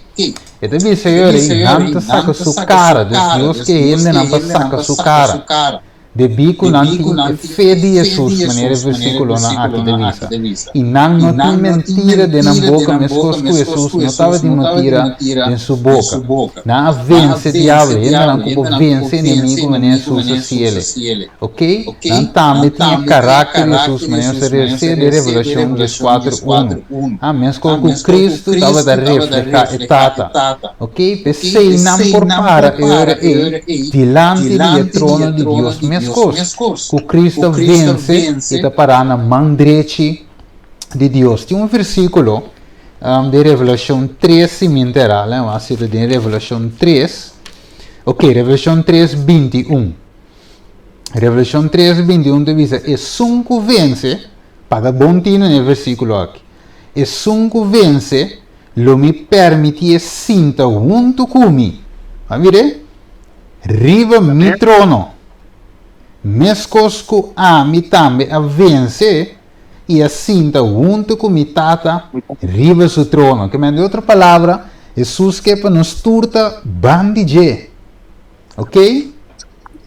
[SPEAKER 1] E ta bisa e ora ei, nan ta saka su kara. Dus Dios ke hendenan pa saka su kara. Debí ku nan tin e fe di Hesus, manera e versíkulonan aki ta bisa. I nan no tin mentira den nan boka meskos ku Hesus no tabatin mentira den su boka. Nan a vense diabel, hendenan ku por vense enemigu manera Hesus a siele. Ok? Nan tambe tin e karakter di Hesus manera nos ta resé den Revelashon dieskuater unu. Ah, meskos ku Kristu tabata reflehá e Tata. Ok? P'esei nan por para e ora ei dilanti di e trono di Dios meskos ku Kristu a vense i ta pará na man drechi di Dios. Tin un versíkulo den Revelashon tres, si mi enterá, lei wak si ta den Revelashon tres. Ok, Revelashon tres 21. Revelashon 3, 21 ta bisa, Esun ku vense, paga bon tino na e versíkulo aki, esun ku vense, lo mi permitié sinta huntu ku mi, a mir'é, riba mi trono, meskos ku ami tambe a vense i a sinta huntu ku mi Tata riba su trono. Ke men, di otro palabra, Hesus ke pa nos tur ta ban di dje. Ok?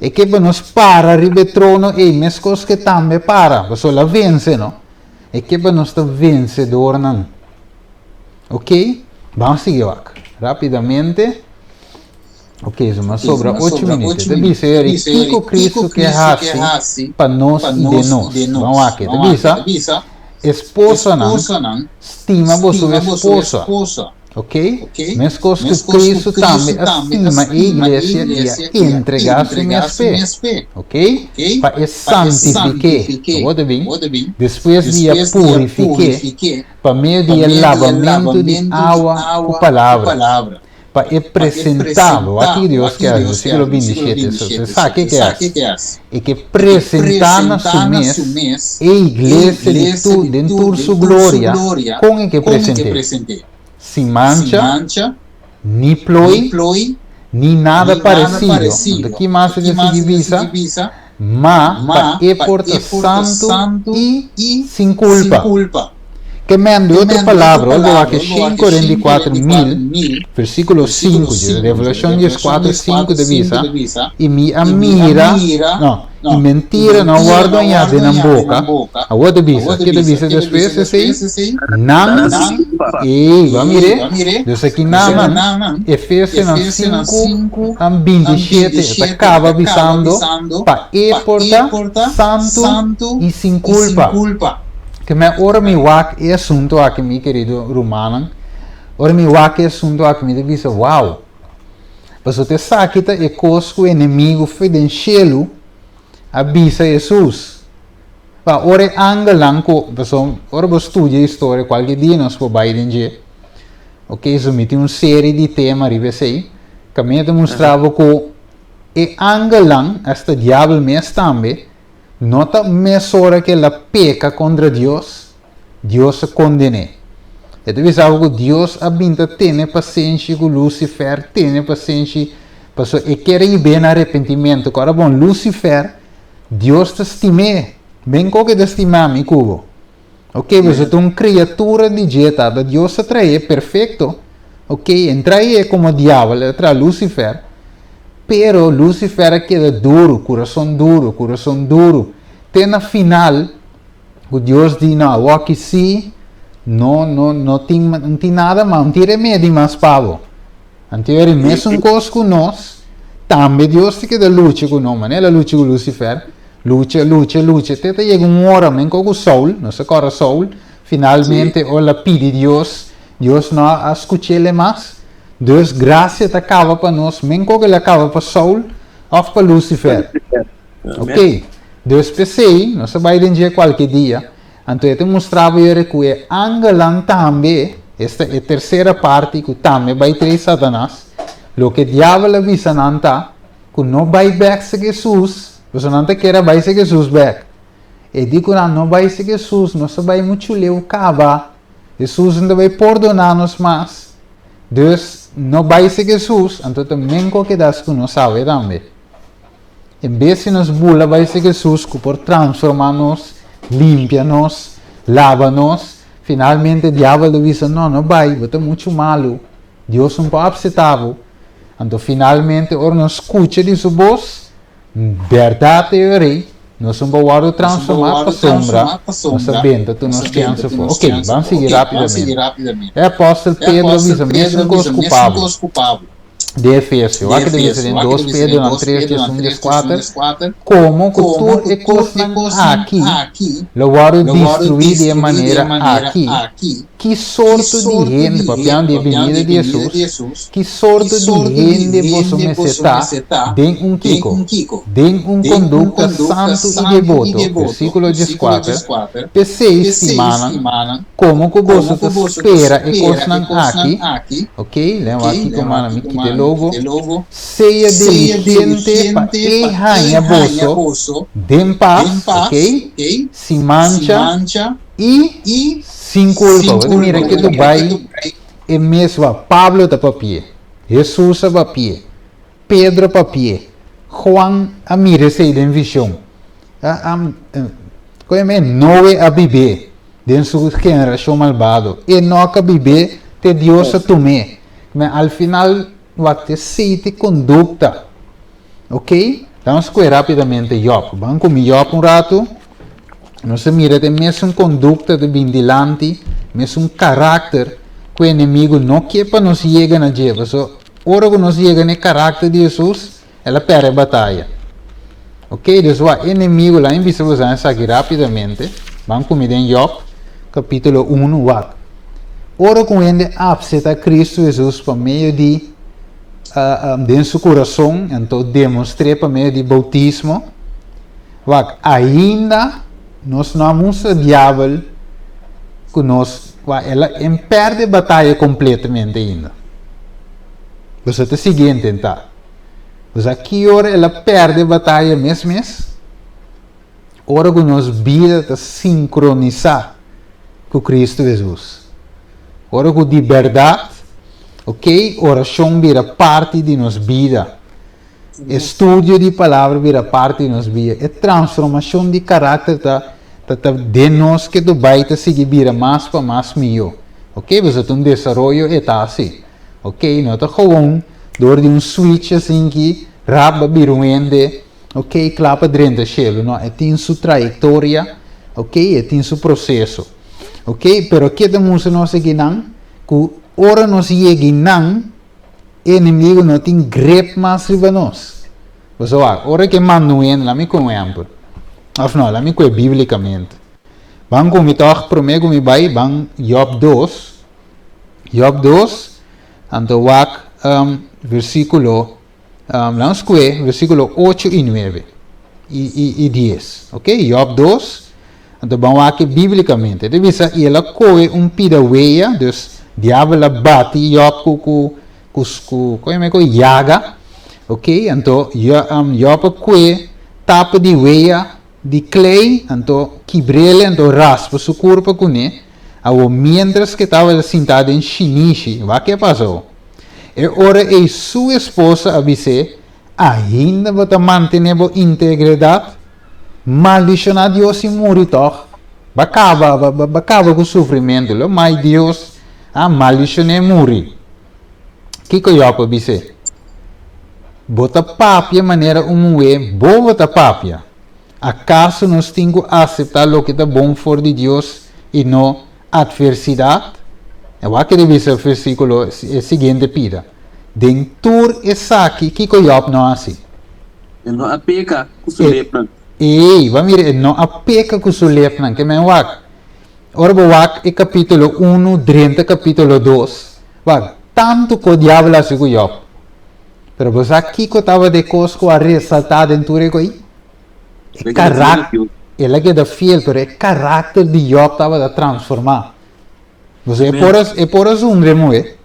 [SPEAKER 1] E ke pa nos para riba e trono ei, meskos ke tambe para, pasobra el a vense, no? E ke pa nos ta vensedornan. Ok? Ban sigui wak. Rapidamente. Ok, so mas sobra ocho minuut. Ta bisa eri, kiko Kristu ke hasi pa nos i den nos? Ban wak. Ta bisa, Esposanan, stima boso esposa. Ok? Meskos ku Kristu tambe a stima e iglesia i a entregá su mes p'e. Ok? Pa e santifik'é. Awor ta bin, despues di a purifik'é pa medio di e labamentu di awa ku palabra, pa e presentá, bo wak ki Dios ke hasi, versíkulo 27, so ta sa ke ke hasi? E ke presentá na su mes e iglesia di tur den tur su gloria, kon e ke present'é? Sin mancha, ni ploi, ni nada paresido. Anto ki mas e ta sigui bisa? Ma pa e por ta santu i sin kulpa. Ke men, di otro palabra, ora bo wak e shen kuarenta i kuater mil, versíkulo sinku dje Revelashon dieskuater sinku ta bisa, I mi a mira, no, i mentira no a wòrdu hañá den nan boka. Awor ta bisa, ke ta bisa despues esei? Nan, ei, bo a mir'é? Dus aki nan, Efesionan sinku 27 e ta kaba bisando, Pa e por ta santu i sin kulpa. Ke men ora mi wak e asuntu aki, mi kerido rumannan, ora mi wak e asuntu aki mi ta bisa, wow! Pasobra esaki ta e kos ku enemigu fe den shelu a bisa Hesus. Pa ora e angelnan ku, pasobra ora bo studia historia kualke dia nos por bai den dje, ok, so mi tin un seri di tema riba esei, kaminda ta mustra bo ku e angelnan, esta diabel mes tambe, no ta mesora ku el a peka kontra Dios, Dios a konden'é. E ta bisa bo ku Dios a bin ta tene pasenshi ku Lucifer, tene pasenshi pasobra e kier a hib'é na arepentimentu. Ku ora bon, Lucifer, Dios ta stim'é, ben ku ke ta stima mi ku bo. Ok, pasobra ta un kriatura di dje Tata. Dios a tra'é perfekto, ok, e tra'é komo diabel, el a traha Lucifer, pero Lucifer a keda duru, kurason duru, kurason duru, te na final, Ku Dios di no awor ki si no no no tin no tin nada mas no tin remedi mas pa bo. Anto e mesun kos ku nos tambe Dios ta keda lucha ku nos manera el a lucha ku Lucifer lucha lucha lucha te ta yega un ora men ku Saul nos ta kòrda Saul finalmente ora el a pidi Dios Dios no a skuch'el mas dus grasia ta kaba pa nos men ku el a kaba pa Saul òf pa Lucifer. Ok, dus p'esei nos ta bai den dje kualke dia, anto e ta mustra bo yere ku e angelnan tambe, esta e tersera parti ku tambe bai trei Satanas, loke diabel a bisa nan ta ku no bai bèk serka Hesus, pasobra nan ta kere a bai serka Hesus bèk. E di ku nan no bai serka Hesus, nos ta bai muchu leu kaba, Hesus no ta bai pordoná nos mas, dus no bai serka Hesus, anto ta men ku a keda ku nos awe tambe. En bes di nos bula bai si Jesus ku por transformá nos, limpia nos, laba nos, finalmente diabel ta bisa, No, no bai, bo ta muchu malu, Dios no por apseptá bo. Anto finalmente ora nos skucha di su bos, bèrdat e ora ei, nos no por wòrdu transformá pasobra nos a benta tur nos fiansa afó. Ok, ban sigui rápidamente. E apòstel Pedro a bisa mesun kos ku Pablo. De Efesio. Wak ta bisa den 2 Pedro nan 3, 11, 14, Komo ku tur e kosnan aki lo wòrdu destruí di e manera aki, ki sorto di hende, papiando di e binida di Hesus, ki sorto di hende boso mester ta den un kiko? Den un kondukta santu i deboto, versíkulo 14, P'esei, stimanan, Komo ku boso ta spera e kosnan aki, ok, lei wak kiko mana mi kita e logo, sea diligente pa e haña boso den pas, ok, sin mancha i sin kulpa. Bo ta mira ke ta bai e mes wak Pablo ta papia, Hesus a papia, Pedro papia, Juan a mira esei den vision. Koe Noe a bib'é den su generashon malbado. Enok a bib'é te Dios a tum'é. Ma al final wak te seite kondukta. Ok? Lanos koe rápidamente Job. Ban ku mi Job un ratu. Nos a mira te mesun kondukta ta bin dilanti, mesun karakter ku enemigu no ke pa nos yega na dje. Pasobra ora ku nos yega na e karakter di Hesus, El a perde e bataya. Ok, dus wak enemigo la mi bisa boso esaki rapidamente. Ban ku mi den Job, kapitulo 1, wak. Ora ku hende apseta Kristu Hesus pa medio di uh, um, den su kurason, anto demostr'é pa medio di boutismo, wak, ainda nos no a mustra diabel ku nos, wak, el a en perde bataya kompletamente ainda. Boso ta sigui intentá. Bo sa ki ora el a pèrdè bataya mes mes? Ora ku nos bida ta sinkronisá ku Kristu Hesus. Ora ku di bèrdat, ok, orashon bira parti di nos bida. Estudio di Palabra bira parti di nos bida. E transformashon di karakter ta ta ta den nos ke ta bai ta sigui bira mas pa mas mihó. Ok, pasobra ta un desaroyo e ta hasi. Ok, no ta gewoon door di un switch asin ki rap a bira un hende, ok, kla pa drenta shelu. No, e tin su trayektoria, ok, e tin su proseso. Ok, pero ke ta mustra nos akinan? Ku ora nos yega einan, e enemigu no tin grip mas riba nos. Pasobra wak, ora ke manda un hende, laat mi koe un ehèmpel, òf no, laat mi koe bíblikamente. Ban ku mi tòg, promé ku mi bai, ban Job 2. Job 2, anto wak um, versículo, um, laat ons kue, versículo 8 y 9 y, y, y 10. Ok, Job 2. Anto ban wak e bíblikamente. E ta bisa, I el a kohe un pida wea, dus diabel a bati Jòb ku ku ku ku kon yama e ku yaga, ok, anto Jòb a kue tapa di wea di klei, anto kibr'el anto raspa su kurpa kuné. Awor miéntras ku e tabata sintá den shinishi, wak ke a pasa awor? E ora ei su esposa a bis'é, Ainda bo ta mantené bo integridat? Maldishoná Dios i muri tòg? Bo a kaba, bo a kaba ku sufrimentu. Lo mai Dios a maldishoné muri. Kiko Jòb a bis'é? Bo ta papia manera un muhé bobo ta papia. Akaso nos tin ku aseptá loke ta bon for di Dios i no atversidat? E wak kere bisa versíkulo e siguiente pida. Den tur esaki, kiko Jòb no a hasi?
[SPEAKER 2] E no a peka ku su lepnan.
[SPEAKER 1] Ei, bo a mira, e no a peka ku su lepnan. Ke men wak? Ora bo wak e kapítulo unu drenta kapítulo dos, wak, tantu ku diabel a hasi ku Jòb. Pero bo sa kiko tabata e kos ku a resaltá den tur e koi? E karakter, el a keda fiel, pero e karakter di Jòb tabata transformá. Bo sa, e por a, e por a zundra e muhé.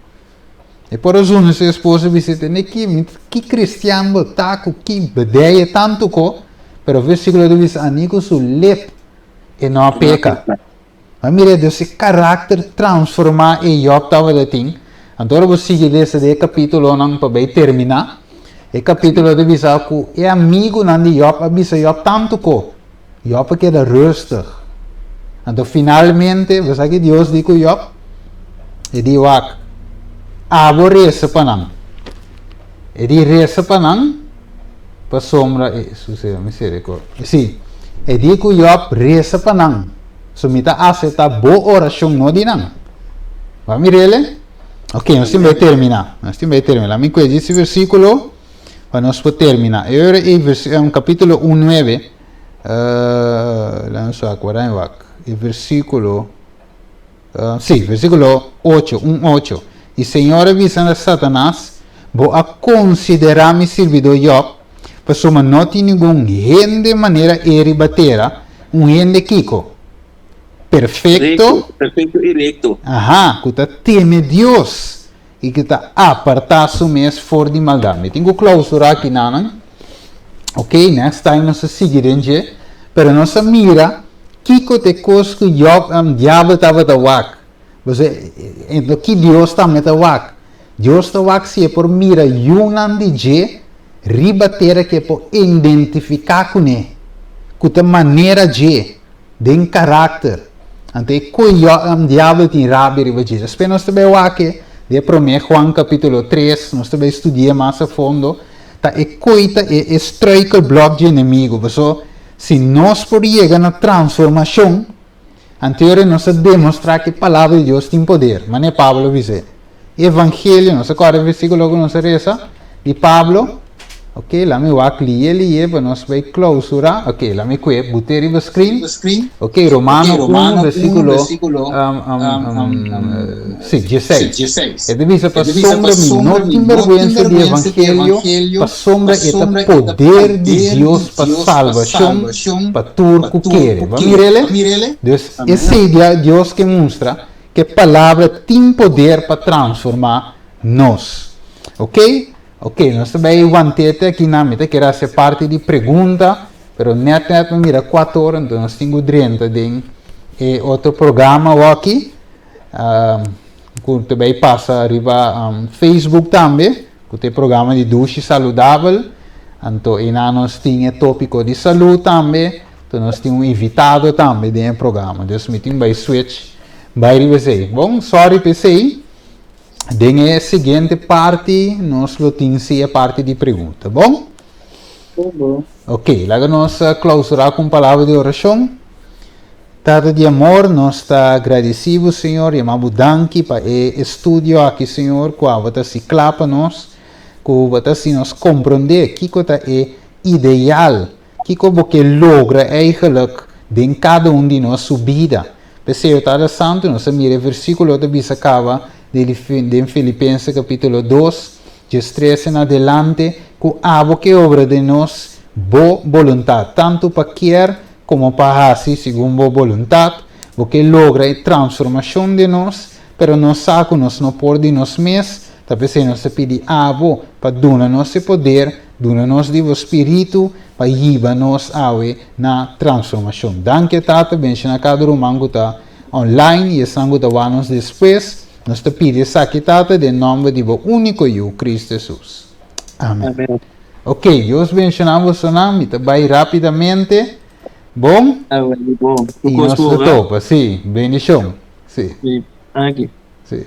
[SPEAKER 1] E por a zundra su esposa i bisa, Tende ki, mi, ki kristian bo ta ku ki bedeya tantu ko? Pero versíkulo ta bisa, Ani ku su lep e no a peka. Bo a mira Dios e karakter transformá e Jòb tabata tin. Anto ora bo sigui lesa den e kapítulonan pa bai terminá, e kapítulo ta bisa ku e amigunan di Jòb a bisa Jòb tantu ko. Jòb a keda rustig. Anto finalmente, bo sa ki Dios di ku Jòb? E di, Wak, abo resa pa nan. E di resa pa nan pasobra e sucedió misericordia. Sí, e di ku Jòb resa pa nan. So mi ta acepta bo oracion no di nan. Bo a mirele? Ok, nos tin bay termina. Nos tin bay termina. Laat mi kue djis versiculo pa nos por termina. E ora e vers capítulo 1 9. Uh, laat nos wak, wak, wak. E versiculo uh, sí, versiculo 8, 1 8. Y Señor a bisa na Satanás, bo a considera mi servidor Job, pasobra no tin ningun hende manera e riba tera, un hende kiko? Perfecto.
[SPEAKER 2] Recto, perfecto y recto.
[SPEAKER 1] Aha, ku ta teme Dios i ku ta apartá su mes for di maldat. Mi tin ku klausurá akinanan. Ok, next time nos ta sigui den dje. Pero nos a mira kiko ta e kos ku Job, diabel tabata wak. Pasobra ento ki Dios tambe ta wak? Dios ta wak si e por mira yunan di dje riba tera ku e por identifiká kuné, ku ta manera dje den karakter. Anto e koe diabel tin rabia riba dje. Despues nos ta bai wak e den e promé Juan kapítulo tres, nos ta bai studi'é mas a fondo, ta e koe ta e e struikelblok dje enemigu. Pasobra si nos por yega na transformashon, Anterior nos a demostrá ku e Palabra di Dios tin poder, manera Pablo a bis'é. E evangelio, nos a kòrda e versíkulo ku nos a resa di Pablo? Ok, laat mi wak lié lié pa nos bai klousurá. Ok, laat mi kue but'é riba screen. Ok, Romano 1 versíkulo sí, dieseis. E ta bisa, Pasobra mi no tin bèrgwensa di evangelio, pasobra e ta poder di Dios pa salbashon pa tur ku kere. Bo a mir'el? Dus, esei dia Dios ke mustra ku e Palabra tin poder pa transformá nos. Oke? Oke, nos ta bai want'é te akinan. Mi ta kere hasi e parti di pregunta, pero nèt nèt mi mira kuater ora, enton nos tin ku drenta den e otro programa awoki, ku ta bai pasa riba Facebook tambe. Ku ta e programa di Dushi Saludabel. Anto einan nos tin e tópiko di salú tambe. Anto nos tin un invitado tambe den e programa. Dus mi tin bai switch bai riba esei. Bon, sòri pa esei. Den e siguiente parti nos lo tin si e parti di pregunta. Bon? Ok, laga nos klausurá ku un palabra di orashon. Tata di amor, nos ta gradisí bo, Señor, yama bo danki pa e estudio aki, Señor, ku abo ta hasi kla pa nos, ku bo ta hasi nos komprondé kiko ta e ideal, kiko bo ke logra eigenlijk den kada un di nos su bida. P'esei, Tata Santu, nos a mira e versíkulo ta bisa kaba den Filipense kapítulo dos, djes tres en adelante, ku abo ke obra den nos bo boluntat, tantu pa kier. komo pa hasi segun bo boluntat. Bo ke logra e transformashon den nos, pero nos sa ku nos no por di nos mes, ta p'esei nos ta pidi abo pa duna nos e poder, duna nos di bo spiritu pa hiba nos awe na transformashon. Danki Tata, benshoná kada ruman ku ta online i esnan ku ta wak nos despues. Nos ta pidi esaki Tata den nòmber di bo úniko Yu, Kristu Hesus. Amen.
[SPEAKER 2] Amen.
[SPEAKER 1] Ok, Dios benshoná bosonan, mi ta bai rápidamente. Bon?
[SPEAKER 2] Awe, bon.
[SPEAKER 1] I nos ta topa, sí. Bendishon. Sí.
[SPEAKER 2] Sí. Danki.
[SPEAKER 1] Sí.